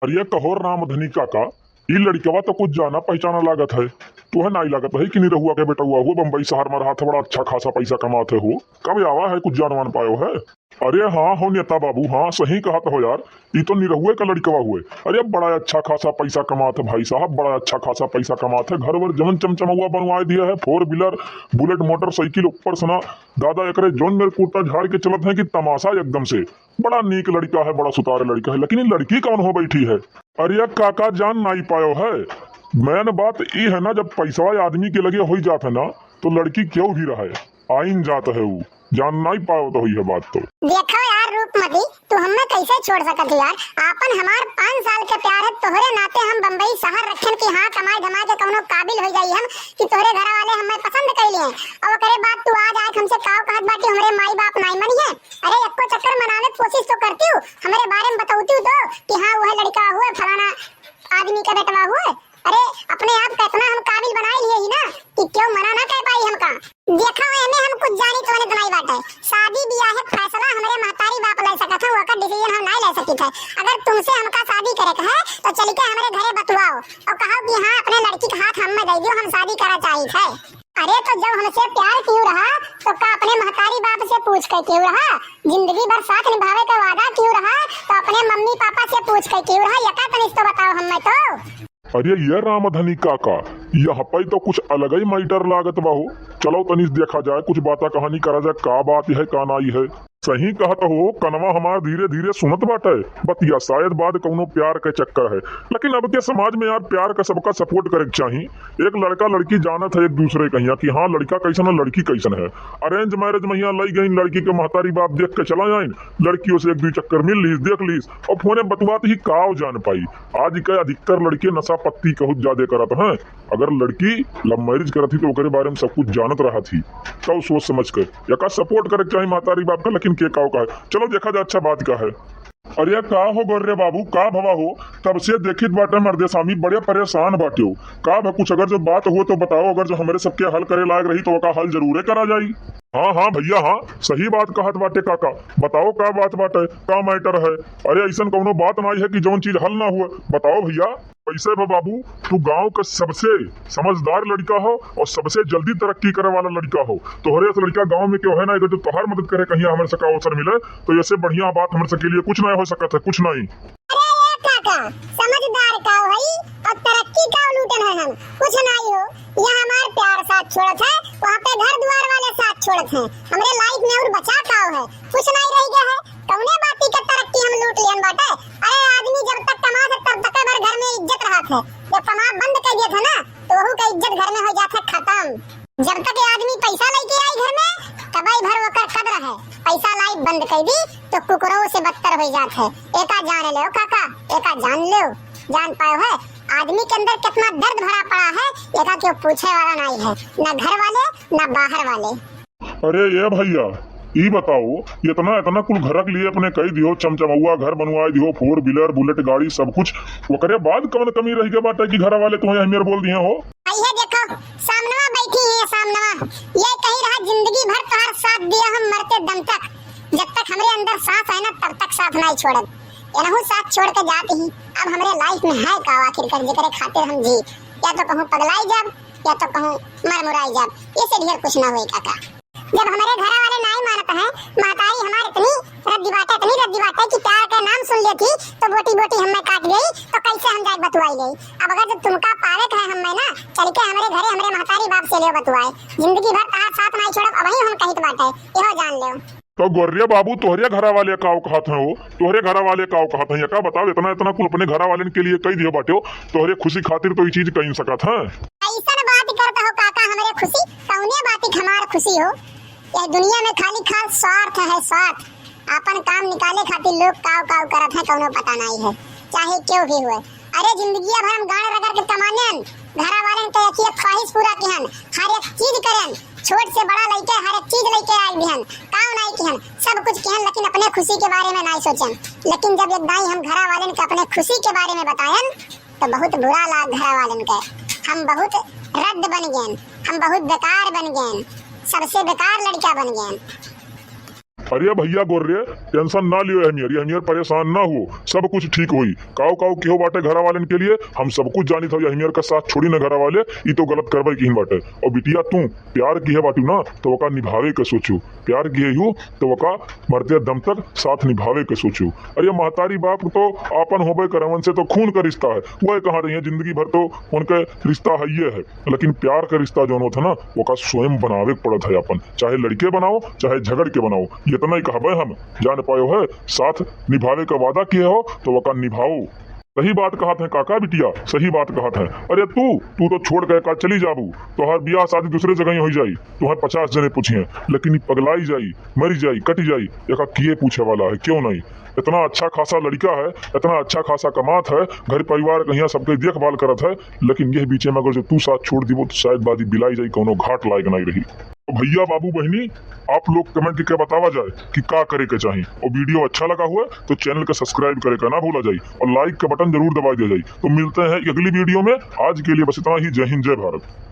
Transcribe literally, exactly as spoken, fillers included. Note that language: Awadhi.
अरे कहो रामधनी काका, ई लड़िकवा तो कुछ जाना पहचाना लागत है। तोहे नाई लागत है कि निरहुआ के बेटउआ हो, बम्बई सहर मा रहत है, बड़ा अच्छा खासा पैसा कमात है हो। कब आवा है, कुछ जान वान पायो है? अरे हाँ हो नेता बाबू, हाँ सही कहत हो यार, ई तो निरहुए का लड़िकवा हुए। अरे बड़ा अच्छा खासा पैसा कमात है भाई साहब, बड़ा अच्छा खासा पैसा कमात है। घर वर जवन चमचमउआ बनवाए दिया है, four wheeler, bullet motorcycle, ऊपर से ना दादा एकरे जौन मेर कुर्ता झाड़ के चलत है कि तमाशा एकदम से। बड़ा नीक लड़िका है, बड़ा सुतार लड़िका है, लेकिन ई लड़की कौन हो बैठी है? अरे काका जान नाई पायो है। Main बात ई है ना, जब पैसवा आदमी के लगे होई जात है ना, तो लड़की केहू भी रहे, आइन जात है ऊ। जान नाई पायो तो होई है बात तो। देखो यार रूपमती, तू हमें कैसे छोड़ सकत है यार? आपन हमार पाँच साल के प्यार है, तोहरे नाते हम बम्बई सहर रखेन कि हाँ कमाए धमाए के कौनो काबिल हो जाई हम, कि तोहरे घर वाले हमें पसंद कैले हैं। और ओकरे बाद तू आज आए हमसे काव कहत बाटी, हमरे माई बाप नाई मनी है। अरे एको चक्कर मनावे के कोशिश तो करती हूँ, हमरे बारे में बतौती हूँ तो कि हाँ वह लड़िका हुए, फलाना आदमी का बेटवा हुए। अरे अपने आप का इतना हम काबिल बनाए लिए ही ना कि केहू मना ना कह पाई हमका। देखो एमे हम कुछ जानी तो नहीं बाटे। शादी बियाह के फैसला हमरे महतारी बाप ले सकत है, ओकर decision हम नहीं ले सकित है। अगर तुमसे हमका शादी करे के है तो चल के हमरे घरे बतुआओ और कहो कि हाँ अपने लड़की के हाथ हम में दे दियो, हम शादी करा चाहित है। अरे तो जब हमसे प्यार किहू रहा तो का अपने महतारी बाप से पूछ के किहू रहा? जिंदगी भर साथ निभावे का वादा किहू रहा तो अपने मम्मी पापा से पूछ के किहू रहा? यका तनिस तो बताओ हमें तो। अरे ये रामधनी काका, यहाँ पे तो कुछ अलग ही matter लागत बा हो। चलो तनिस देखा जाए, कुछ बाता कहानी करा जाए, का बात है का नाई है। सही कहत हो, कनवा हमार धीरे धीरे सुनत बाटे बतिया, शायद बात कौनो प्यार के चक्कर है। लेकिन अब के समाज में यार प्यार का सबका support करे के चाही। एक लड़का लड़की जानत है एक दूसरे कहिया कि हाँ लड़का कैसन है लड़की कैसन है। Arrange marriage में यहाँ लई गई लड़की के महतारी बाप देख के चला आइन, लड़कियों से एक दो चक्कर मिल लीस देख लीस और फोने बतुआत ही काव जान पाई। आज के अधिकतर लड़के नशा पत्ती बहुत ज्यादा करत हैं। अगर लड़की love marriage करत ही तो ओकरे बारे में सब कुछ जानत रहत ही, तब सोच समझ के एका support करे के चाही महतारी बाप का, लेकिन के काव का है। चलो देखा जाए अच्छा बात का है। अरे का हो गोर्रे बाबू, का भवा हो? तब से देखित बाटे मर्दे स्वामी बड़े परेशान बाटे हो। का भा कुछ अगर जो बात हो तो बताओ, अगर जो हमरे सबके हल करे लायक रही तो ओका हल जरूरे करा जाई। हाँ हाँ भैया हाँ, सही बात कहत बाटे काका, बताओ का बात बाटे, का matter है? अरे ऐसन कौनो बात नाई है कि जौन चीज हल ना हुए, बताओ भैया। वैसे बा बाबू, तू गांव का सबसे समझदार लड़का हो और सबसे जल्दी तरक्की करे वाला लड़का हो। तोहरे से लड़का गांव में क्यों है ना, अगर जो तोहार मदद करे कहीं हमरे से का अवसर मिले, तो ऐसे बढ़िया बात हमरे से के लिए कुछ नहीं हो सकत है, कुछ नहीं। अरे ये काका, समझदार का हो हई और तरक्की का लूटन है हम, कुछ नहीं हो। यहाँ हमार प्यार साथ छोड़त है, वहाँ पे घर द्वार वाले साथ छोड़त हैं। हमरे life में और बचा का है, कुछ नहीं रह गया है। कौने बाती के तरक्की हम लूट लियन बाटे? अरे आदमी जब तक कमात है तब तक भर घर में इज्जत रहत है, जब कमाब बंद कर दिया था ना तो वहू का इज्जत घर में हो जात है खत्म। जब तक ये आदमी पैसा लेके आई घर में तब ही भर ओकर कदर है, पैसा लाई बंद कर दी तो कुकुरों से बदतर हो जात है। एका जान ले काका, एका जान ले, जान पायो है आदमी के अंदर कितना दर्द भरा पड़ा है, एका क्यों पूछे वाला नहीं है, ना घर वाले ना बाहर वाले। अरे ये भैया, ई बताओ, इतना इतना कुल घरक लिए अपने कई दियो, चमचमौआ घर बनवाए दियो, four wheeler, bullet गाड़ी, सब कुछ, ओकरे बाद कौन कमी रह गया बाटे कि घर वाले तुम्हें अहमियर बोल दिए हो? अइहे देखो, सामनवा बैठी है, सामनवा। ये कही रहा, "जिंदगी भर तोहार साथ दिया हम मरते दम तक। जब तक हमरे अंदर सांस है ना, तब तक साथ नहीं छोड़ब।" एनहू साथ छोड़ के जात ही। अब हमरे life में है का आखिर कर, जेकरे खातिर हम जी? या तो कहूँ पगलाई जाब, या तो कहूँ मर मुराई जाब। इसे ढेर कुछ ना होई काका। जब हमरे घरा वाले नाई मानत हैं, महतारी हमार इतनी रद्दी बाटे, इतनी रद्दी बाटे कि प्यार के नाम सुन लेती तो बोटी बोटी हमें काट गई, तो कैसे हम जाए बतुआई गई? अब अगर जब तुमका पावे के है हमें ना, चल के हमरे घरे हमरे महतारी बाप से ले बतुआए। जिंदगी भर तहार साथ नाई छोड़ब, अबही हम कहित बाटे, इहो जान लेव। तो गोरिया बाबू, तोहरे घरा वाले काव कहत हैं हो? तोहरे घरा वाले काव कहत हैं? एका बताओ, इतना इतना कुल अपने घरा वाले के लिए कही दियो बाटे हो, तोहरे खुशी खातिर तो ये चीज कही सकत हैं। ऐसन बात करत हो काका, हमरे खुशी कौने बात की हमार खुशी हो? यह दुनिया में खाली खास स्वार्थ है, स्वार्थ। आपन काम निकाले खातिर लोग काव काव करत है, कौनो पता नहीं है, चाहे क्यों भी हुए। अरे जिंदगी भर हम गाड़ रगड़ के कमानेन, घरा वालेन के एक एक ख्वाहिश पूरा किहन, हर एक चीज करेन, छोट से बड़ा लइके हर एक चीज लइके आए दिहन, काव नहीं किहन, सब कुछ किहन, लेकिन अपने खुशी के बारे में नहीं सोचेन। लेकिन जब एक दाई हम घरा वालेन के अपने खुशी के बारे में बतायन, तो बहुत बुरा लाग घरा वालेन के। हम बहुत रद्द बन गए, हम बहुत बेकार बन गए, सबसे बेकार लड़का बन गए। अरे भइया गोर्रे, tension ना लियो, यह हमियर, यह हमियर परेशान ना हुओ, सब कुछ ठीक होई। काऊ काऊ किहो बाटे घरा वालेन के लिए, हम सब कुछ जानित हौ, यह हमियर का साथ छोड़ी न घरा वाले, ई तो गलत करबै किहिन बाटे। और बिटिया तू प्यार किहे बाटू ना, तो ओका निभावे के सोचू, प्यार किहे हू, तो ओका मरते दम तक साथ निभावे के सोचू। अरे महतारी बाप तो आपन होबे करवन से तो खून का रिश्ता है, वह कहाँ रही है, जिंदगी भर तो उनके रिश्ता है ये है। लेकिन प्यार का रिश्ता जौन होत है ना, ओका स्वयं बनावे के पड़त है अपन। चाहे लड़के बनाओ, चाहे झगड़ के बनाओ, इतना ही कहबे हम। जान पायो है, साथ निभावे का वादा किहे हो, तो ओका निभाओ। सही बात कहत है काका बिटिया, सही बात कहत है। अरे तू, तू तो छोड़ के का चली जाबू, तोहार बियाह शादी दूसरे जगह ही होई जाई, तोहार पचास जने पूछिए, लेकिन ई पगलाई जाई, मरी जाई, कटी जाई, एका किए पूछे वाला है, क्यों नहीं? इतना अच्छा खासा लड़का है, इतना अच्छा खासा कमात है, घर परिवार कहिया सबके देखभाल करत है, लेकिन यह बीचे में अगर जो तू साथ छोड़ दीबो तो शायद बादी बिलाई जाई, कौनो घाट लायक नहीं रही। तो भइया बाबू बहिनी, आप लोग comment करके बतावा जाए कि का करे के चाही। और video अच्छा लगा हुआ तो channel का subscribe करे का ना भूला जाए और like का button जरूर दबा दिया जाए। तो मिलते हैं एक अगली video में, आज के लिए बस इतना ही। जय हिंद, जय भारत।